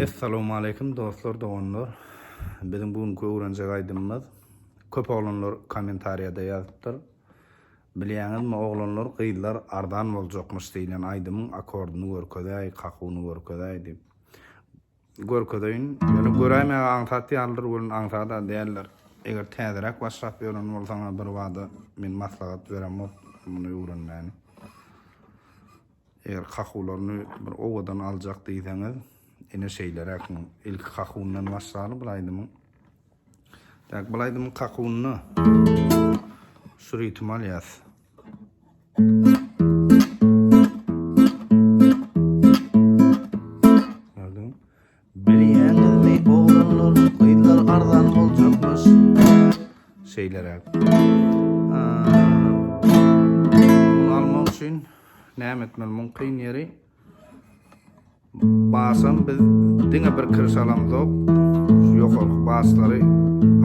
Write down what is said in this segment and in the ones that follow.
Essalawmaleýkim dostlar doganlar. Biziň bu günki öwrenjek aýdymymyz köp oglanlar kommentariýada ýazypdyr. Bilýäňizmi oglanlar gyzlar arzan boljakmyş diýlen aýdymyň akordyny görkezäý kakuwyny görkezäý diýip. Görkezeýin. Ýöne göräýmäge aňsat ýalydyr welin aňsada däldir. Eger täzeräk başlap ýören bolsaňa birbada men maslahat beremok muny öwrenmäni. Eger kakuwlaryny bir owadan aljak diýseňiz, ine şeýleräk muň. Ilki kakuwyndan başlaly bir aýdymyň. Tak, bu aýdymyň kakuwynda şu ritmi alýas. Gördüň? Bilýäňizmi oglanlar, gyzlar arzan boljakmyş. Şeýleräk. Muny almak üçin näme etmeli? Muň kyn ýeri Basam biz diňe bir kiriş alamzok, şu ýokarky baslary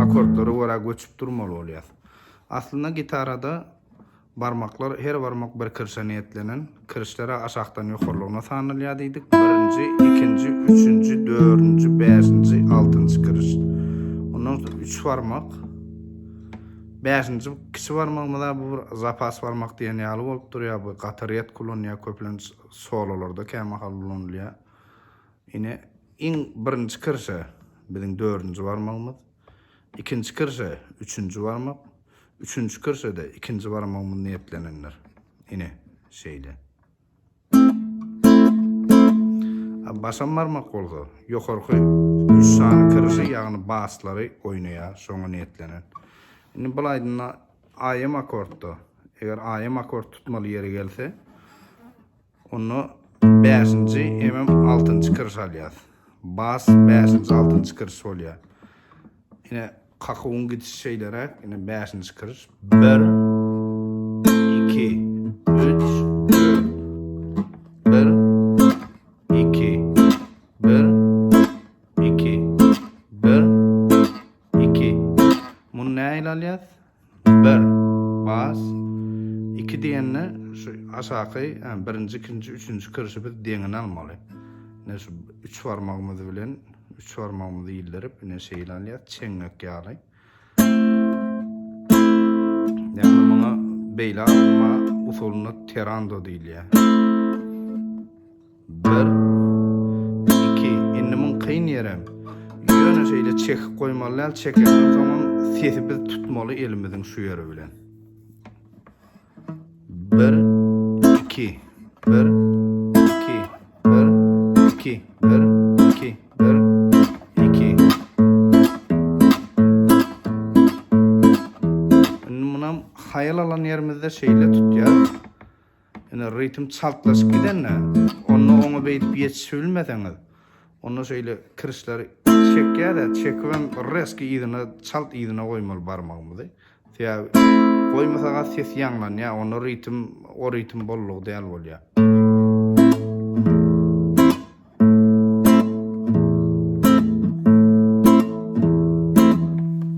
akordlara görä göçüp durmaly bolýas. Aslynda gitarada barmaklar her barmak bir kirişe niýetlenen. Kirişler aşakdan ýokarlygyna sanalýar diýdik. Birinji, ikinji, üçünji, dördünji, bäşinji, altynjy kiriş. Ondan soň üç barmak. Bäşinji kiçi barmagymyz-a bu bir zapas barmak diýen ýaly bolup durýar. Bu gaty ret ulanylýar köplenç Sololarda kämahal ulanylýar. Ine, iň birinji kirşe biziň dördünji barmagymyz. Ikinji kirşe üçünji barmak. Üçünji kirşe-de ikinji barmagymyz niýetlenendir. Ine, şeýle. A başam barmak bolsa, ýokarky üç sany kirşi, ýagny baslary oýnaýar, şoňa niýetlenen. Indi bu aýdymda AM akkordda, eger AM akkord tutmaly ýeri gelse, onda bäşinji hemem altynjy kiriş alýas. Bas bäşinji, altynjy kiriş bolýar. Ine kakuwyň gidişi şeýleräk, ine bäşinji kiriş. Bir, iki, üç, dört. Bir, iki, bir, iki, bir, Iki. Muny nähili alýas? Bir. Bas. Iki diýende şu aşaky birinji, ikinji, üçünji kirşi biz deňini almaly. Ine şu üç barmagymyz bilen üç barmagymyzy ildirip ine şeýle alýas, çeňňek ýaly. Ýagny muňa beýle alma usulynda terando diýilýär. Bir, iki, indi muň kyn ýerem, ýöne şeýle çekip goýmaly däl, çekenden soňam sesi biz tutmaly elimiziň şu ýeri bilen. Bir, iki, bir, iki, bir, iki, bir, iki, bir, iki. Indi munam haýal alan ýerimizde şeýle tutýas. Ine ritm çaltlaşyp gidende, onda oňa beýdip ýetişibilmeseňiz, onda şeýle kirişleri çekýär-de, çekibem reski yzyna, çalt yzyna goýmaly barmagymyzy. Sebäbi goýmasak-a ses ýaňlanýar, onda ritm o ritm boldugy däl bolýar.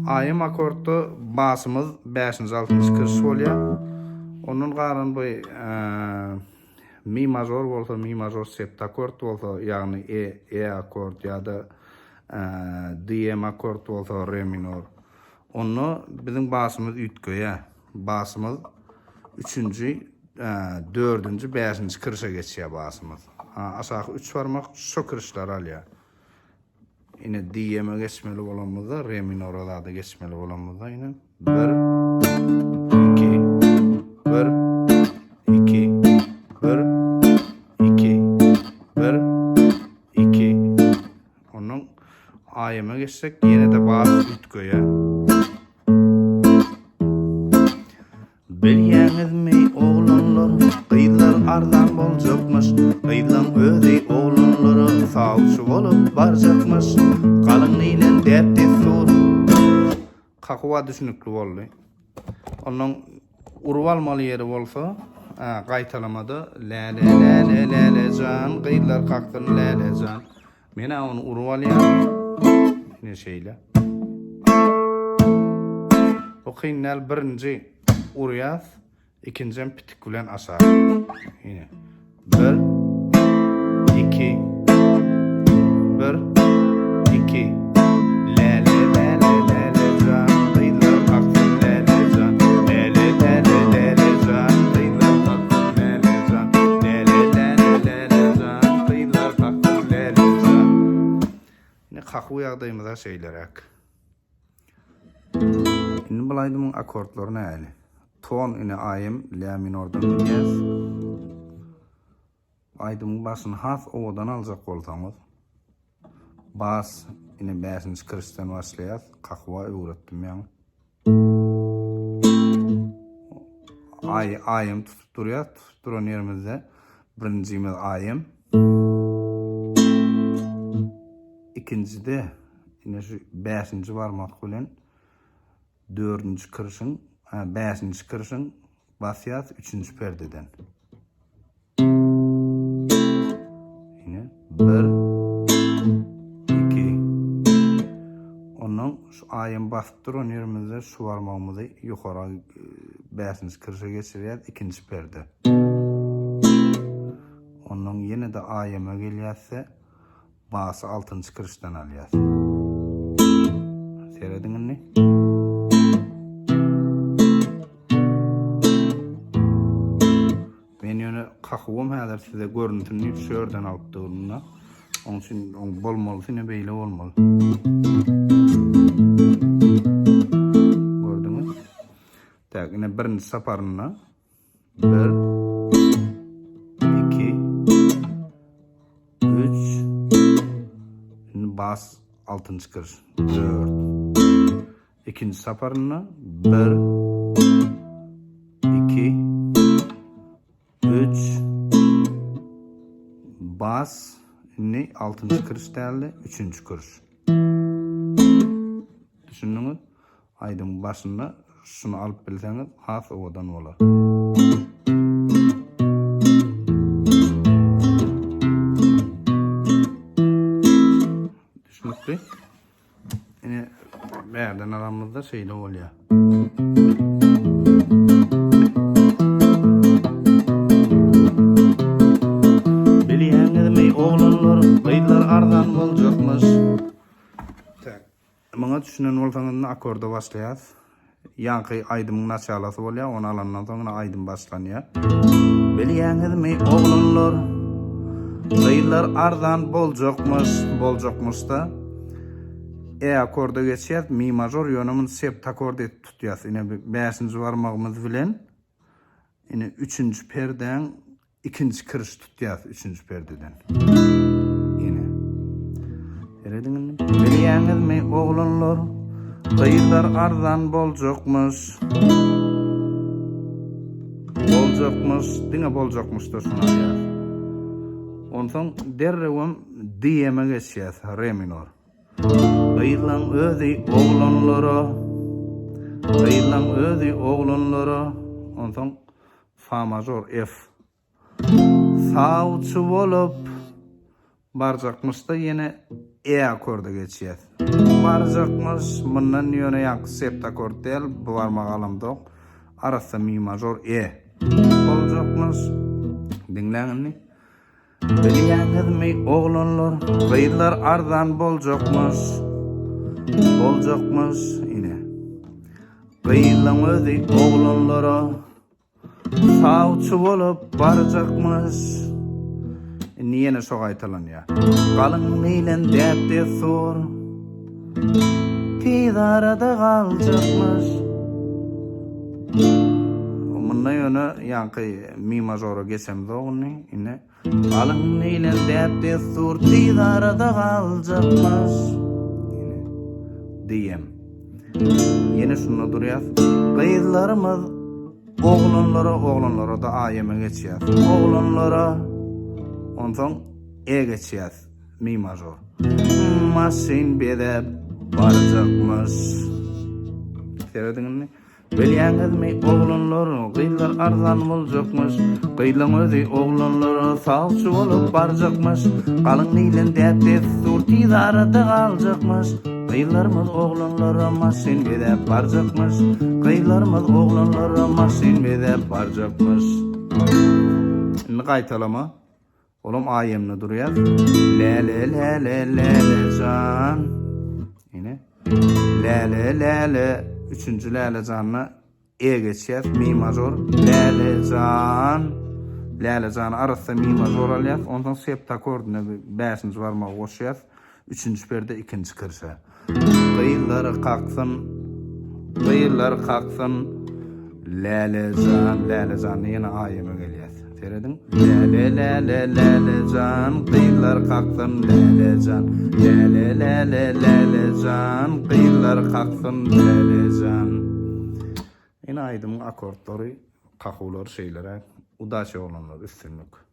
AM akkordda basymyz bäşinji altynjy kiriş bolýar. Ondan galan bu mi mažor bolsa mi mažor septakord bolsa ýagny E E akkord ýa-da DM akkord bolsa re minor. Onda biziň basymyz üýtgeýär. Basymyz üçünji, dördünji, bäşinji kirişe geçýär basymyz. Aşaky üç barmak şo kirişleri alýar. Ine DM-e geçmeli bolanymyzda, re minora zada geçmeli bolanymyzda ine 1 2 1 2 1 2 1 2 Ondan AM-e geçsek ýene-de bas üýtgeýär. Bilýäňizmi oglanlar, gyzlar arzan boljakmyş, Gyzlaň özi oglanlara sawçy bolup barjakmyş, Galyň diýlen däp-dessur. Kakuwa düşnükli boldy. Ondan urup almaly ýeri bolsa, gaýtalamada läle läle läle jan, gyzlar kaksyn läle jan. Men-ä ony urup alýan. Ine şeýle. Bu kyn däl, birinji urýas, ikinjem pitik bilen aşak. Ine. Bir, iki. kakuw ýagdaýymyza şeýleräk. Indi bul aýdymyň akkordlary nähili? Ton ine AM la minordan bilýäs. Aýdymyň başyny has owadan aljak bolsaňyz, bas ine bäşinji kirişden başlaýas. Kakuwa öwretdim ýaňy. Ay, AM tutup durýar. Tutup duran ýerimizde birinjimiz AM. Ikinjide ine şu bäşinji barmak bilen dördünji kirişiň, bäşinji kirişiň basýas üçünji perdeden. Ine 1 2 Ondan şu aýym basyp duran ýerimizde şu barmagymyzy ýokara 5-nji kirişe geçirýäs, ikinji perde. Ondan ýene-de aýyma gelýäs-de, basy 6-njy kirişden alýas. Serediň indi. Men ýöne kakuwam häzir size görünsün diýip şu ýerden alyp durun-da. Oň üçin oň bolmalysy ine beýle bolmaly. Gördüňiz? Tak, ine birinji saparynda 1 2 3 Indi bas altynjy kiriş. 4 Ikinji saparynda 1 2 3 bas indi altynjy kiriş däldi, üçünji kiriş. Düşündiňiz? Aýdymyň başynda şuny alyp bilseňiz has owadan bolar. Düşnükli? Ine bärden alanymyzda şeýle bolýar. Bilýäňizmi oglanlar, gyzlar arzan boljakmyş. Tak. Muňa düşünen bolsaňyz indi akkorda başlaýas. Ýaňky aýdymyň naçalasy bolýar, ony alandan soň ine aýdym başlanýar. Bilýäňizmi oglanlar, gyzlar arzan boljakmyş, boljakmyşda. E akkorda geçýäs, mi mažor, ýöne muny septakord edip tutýas. Ine bäşinji barmagymyz bilen ine üçünji perdäň Ikinji kiriş tutýas üçünji perdeden. Ýene. Serediň indi. Bilýäňizmi oglanlar, gyzlar arzan boljakmyş. Boljakmyş, diňe boljakmyşda şuny alýas. Onsoň derrewem DM-e geçýäs, re minor. Gyzlaň özi oglanlara, gyzlaň özi oglanlara. Onsoň Fa mažor F. Sawçy bolup barjakmyşda ýene E akkorda geçýäs. Barjakmyş, mundan ýöne ýaňky septakord däl, bu barmagy alamzok. Arassa mi mažor E. Boljakmyş. Diňläň indi. Bilýäňizmi oglanlar, gyzlar arzan boljakmyş. Boljakmyş, ine. Gyzlaň özi oglanlara Sawçy bolup barjakmyş. Indi ýene şo gaýtalanýar. Galyň diýlen däp-dessur Tiz arada galjakmyş. Munda ýöne ýaňky mi mažora geçemzok indi. Indi galyň diýlen däp-dessur tiz arada galjakmyş. Ine diýem. Ýene şunda durýas. Gyzlarymyz oglanlara, oglanlara-da A-ýeme geçýäs. Oglanlara onsoň E geçýäs. Mi mažor. Maşyn bezäp barjakmyş. Serediň indi. Bilýäňizmi, oglanlar, gyzlar arzan boljakmyş. Gyzlaň özi oglanlara sawçy bolup barjakmyş. Galyň diýlen däp-dessur tiz arada galjakmyş. Gyzlarymyz oglanlara maşyn bezäp barjakmyş. Gyzlarymyz oglanlara maşyn bezäp barjakmyş. Indi gaýtalama. Olam A-ýemde durýar. Läle läle läle jan. Ine. Läle läle üçünji läle janyna E geçýär. Mi mažor. Läle jan. Läle jany arassa mi mažor alýas. Onsoň septakordyna bäşinji barmagy goşýas. Üçünji perde ikinji kirşe. Gyzlar kaksyn, gyzlar kaksyn, Läle jan, Läle jan ýene aýyma gelýär. Serediň. Läle läle läle jan, gyzlar kaksyn, läle jan. Läle läle läle jan, gyzlar kaksyn, läle jan. Ine aýdymyň akordlary, kakuwlary şeýleräk. Udaçi oglanlar, üstünlik.